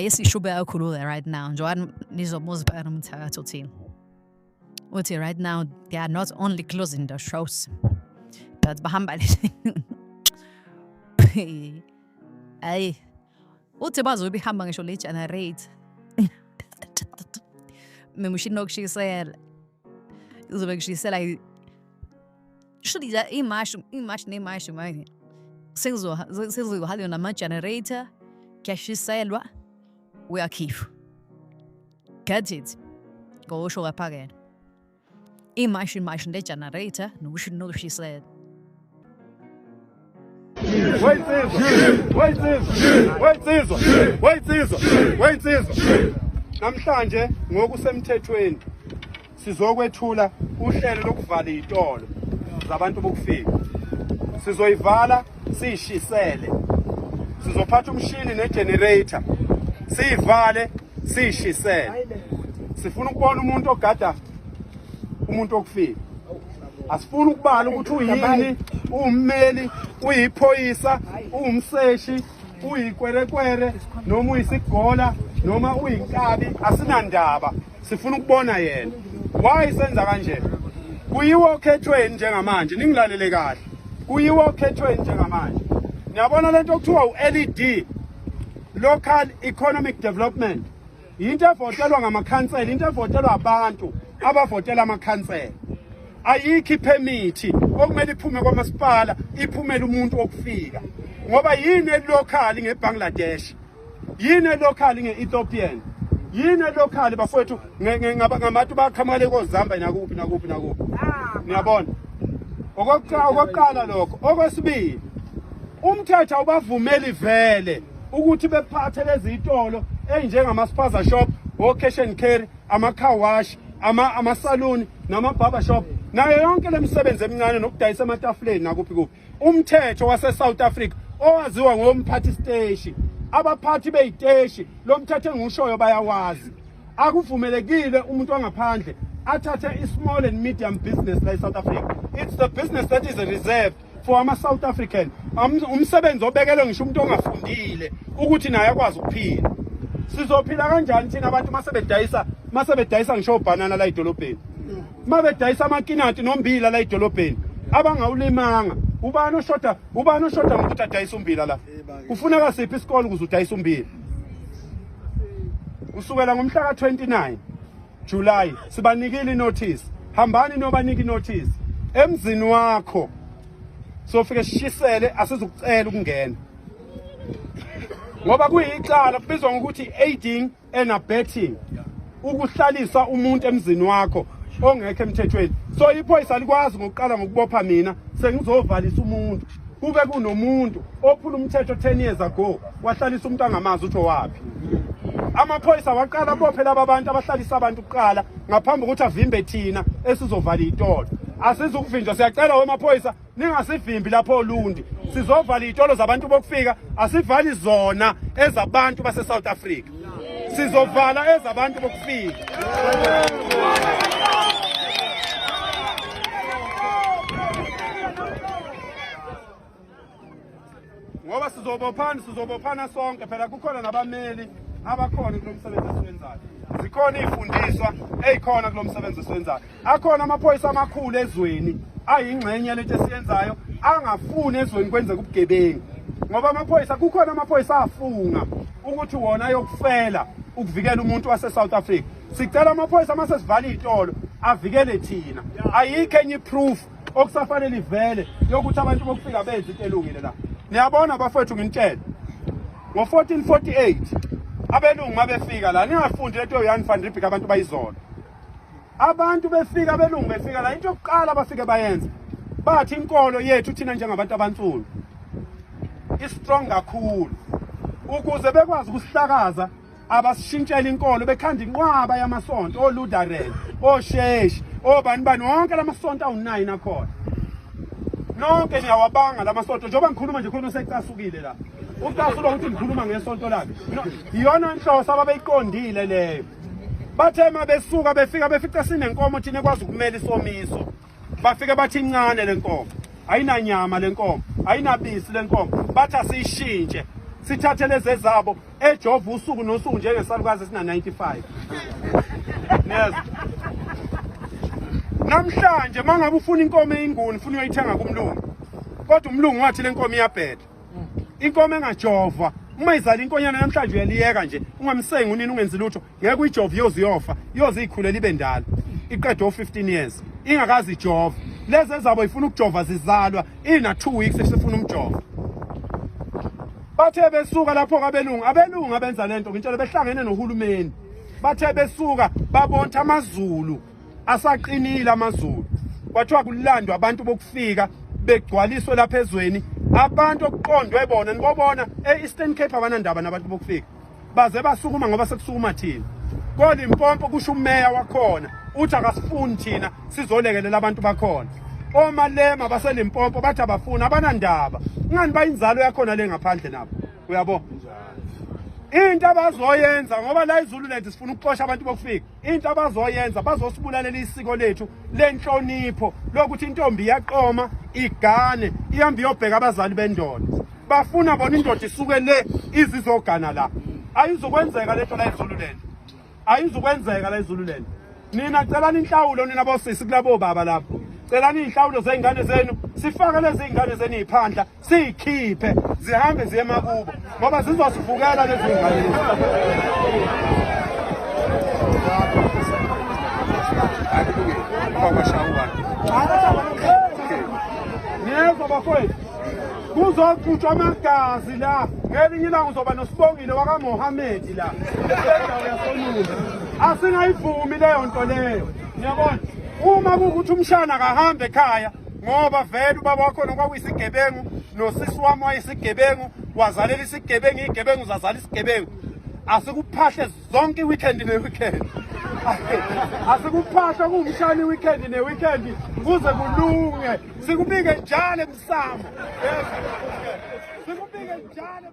Ayisishube kakhulu right now njengoba nizobuza phakathi umthakathi uthini. Uthi right now they are not only closing the shows but bahamba ayi uthi bazobe behamba ngisho le generate memshini wokushisela izobe kushisela shuthi imashi imashi nemashi manje sekuzohamba nama-generator kuyashiselwa uyakhishwa. Get it? Ngokusho kaphakela. Imashi imashi ne-generator nokushisela. Weyinsizwa, weyinsizwa, weyinsizwa, weyinsizwa, weyinsizwa. Namhlanje ngokusemthethweni sizokwethula uhlelo lokuvala izitolo zabantu bokufika. Sizoyivala siyishisele. Sizophatha umshini negenerator siyivale siyishisele. Sifuna ukubona umuntu ogada umuntu okufika. Asifuni ukubala ukuthi uyini, uwummeli, uyiphoyisa, uwumseshi, uyikwerekwere noma uyisigola noma uyinkabi, asinandaba. Sifuna ukubona yena. Why senza kanje? Kuyiwa okhethweni njengamanje, ningilalele kahle. Kuyiwa okhethweni njengamanje. Niyabona lento okuthiwa u-LED, Local Economic Development. Yinto evotelwa ngamakhansela, into evotelwa abantu abavotela amakhansela. Ayikho iphemithi okumele iphume kwamasipala, iphumele umuntu wokufika. Ngoba yini elocal ngeBangladesh? Yini elocal nge-Ethiopian? Yini elocal bafowethu ngabantu baqhamuka koZambia nakuphi nakuphi nakuphi? Niyabona? Okokuqala lokho. Okwesibili, umthetho awubavumeli vele ukuthi bephathe lezi zitolo ezinjengama-spaza shop, o-cash and carry, ama-car wash, amasaluni nama-barber shop nayo yonke le misebenzi emincane nokudayisa ematafuleni nakuphi kuphi. Umthetho wase-South Africa owaziwa ngomphathi siteshi, abaphathi beyiteshi, lo mthetho engiwushoyo bayawazi. Akuvumelekile umuntu wangaphandle athathe i-small and medium business la e-South Africa. It's the business that is reserved for ama-South African. Umsebenzi obekelwe ngisho umuntu ongafundile ukuthi naye akwazi ukuphila. Sizophila kanjani thina abantu mase bedayisa ngisho obhanana la edolobheni? Mabedayisa amakinati nombila la edolobheni abangawulimanga, ubani oshoda, ubani oshoda ngokuthi adayise umbila la? Kufuneka siphi isikole ukuze udayise umbila? Kusukela ngomhla ka-29 July sibanikile inotice, hambani nobanika inotice emzini wakho, sofike sishisele, asizukucela ukungena ngoba kuyicala, kubizwa ngokuthi aiding and abetting, ukuhlalisa umuntu emzini wakho ongekho emthethweni. So iphoyisa alikwazi ngokuqala ngokubopha mina sengizovalisa umuntu, kube kunomuntu ophula umthetho 10 years ago wahlalisa umuntu angamazi ukuthi owaphi. Amaphoyisa waqala abophe laba bantu abahlalisa abantu kuqala ngaphambi kokuthi avimbe thina esizovala iy'tolo. Asizukuvinjwa, siyacela wemaphoyisa ningasivimbi lapho Olundi, sizovala iy'tolo zabantu bokufika, asivali zona ezabantu base-South Africa, sizovala ezabantu bokufika. Ngoba sizobophana, sizobophana sonke phela, kukhona nabameli abakhona kulo msebenzi esiwenzayo, zikhona iy'fundiswa ey'khona kulo msebenzi esiwenzayo, akhona amaphoyisa amakhulu ezweni ayingxenye lento esiyenzayo, angafuni ezweni kwenzeka ubugebengu, ngoba amaphoyisa, kukhona amaphoyisa afunga ukuthi wona ayokufela ukuvikela umuntu wase-South Africa. Sicela amaphoyisa uma sesivala iy'tolo avikele thina. Ayikho enye i-proof okusafanele ivele yokuthi abantu bokufika benze into elungile la. Niyabona bafowethu, nginitshele, ngo-1448 abelungu mabefika la, ningafundi lento yoJan van Riebeeck, abantu bayizolo. Abantu befika, abelungu befika la, into yokuqala abafike bayenza, bathi inkolo yethu thina njengabantu abansundu i-strong kakhulu, ukuze bekwazi ukusihlakaza abasishintshela inkolo, bekhanda inqwaba yamasonto, oLutheran, osheshi, obani bani, wonke lamasonto awu-9 akhona. Nonke niyawabanga lamasonto. Njengoba ngikhuluma nje khona usecasukile la, ucasulwa ukuthi ngikhuluma ngesonto lakhe. Iyona nhloso ababeyiqondile leyo. Bathe uma besuka befika befica sinenkomo thina ekwazi ukumela isomiso, bafike bathi incane le nkomo, ayinanyama le nkomo, ayinabisi le nkomo, bathi asiyishintshe. Sithathe lezi ezabo ejova usuku nosuku njengesalukazi esina 95. Niyezwa? Namhlanje mangabe ufuna inkomo eyinguni ufuna uyoyithenga kumlungu. Kodwa umlungu wathi lenkomo iyabheda. Inkomo engajovwa uma izala inkonyana namhlanje uyaliyeka nje ungamsengi unini ungenzi lutho ngeke uyijove iyoze iyofa iyoze ikhulele ibe ndala iqede o-15 years ingakaze ijove. Lezi ezabo ifuna ukujova zizalwa ina 2 weeks esifuna umjovo. Bathe besuka lapho kabelungu, abelungu abenza lento ngitshela behlangene nohulumeni. Bathe besuka babonta amaZulu asaqinile amaZulu. Kwathiwa kulandwa abantu bokufika begcwaliswe lapha ezweni abantu okuqondwe bona nibobona e-Eastern Cape abanandaba nabantu bokufika. Baze basukuma ngoba sekusukuma thina. KoLimpopo kusho umeya wakhona uthi akasifuni thina sizolekelela abantu bakhona. Omalema baseLimpopo bathi abafuni abanandaba. Ngani bayinzalo yakhona le ngaphandle nabo. Uyabo? Into abazoyenza ngoba la iZululand sifuna ukuxosha abantu bokufika. Into abazoyenza bazosibulalela isiko lethu lenhlonipho lokuthi intombi iyaqoma igane ihambe iyobheka abazali bendoda. Bafuna bona indoda isuke le izizogana la. Ayizukwenzeka lento la eZululand. Ayizukwenzeka la eZululand. Nina celani inhlawulo nina bosisi kulabo baba lapho. Celani inhlawulo zezingane zenu sifake lezi zingane zenu iziphandla siyikhiphe zihambe ziye emakubo ngoba zizosivukela lezi zingane lezi. Ngiyezwa bafowethu. Kuzoxutshwa amagazi la. Ngelinye ilanga uzoba noSibongile wakaMohamedi la. Endawo yasoNuzi. Asingayivumi leyo nto leyo. Niyabona? Uma kuwukuthi umshana akahambe ekhaya ngoba vele ubaba wakhona kwakuyisigebengu nosisi wami wayisigebengu wazalela isigebengu igebengu zazala isigebengu. Asikuphahle zonke i-weekend ne-weekend. Asikuphahle kuwumshana i-weekend ne-weekend kuze kulunge. Sikubike njalo emsamo. Sikubike njalo.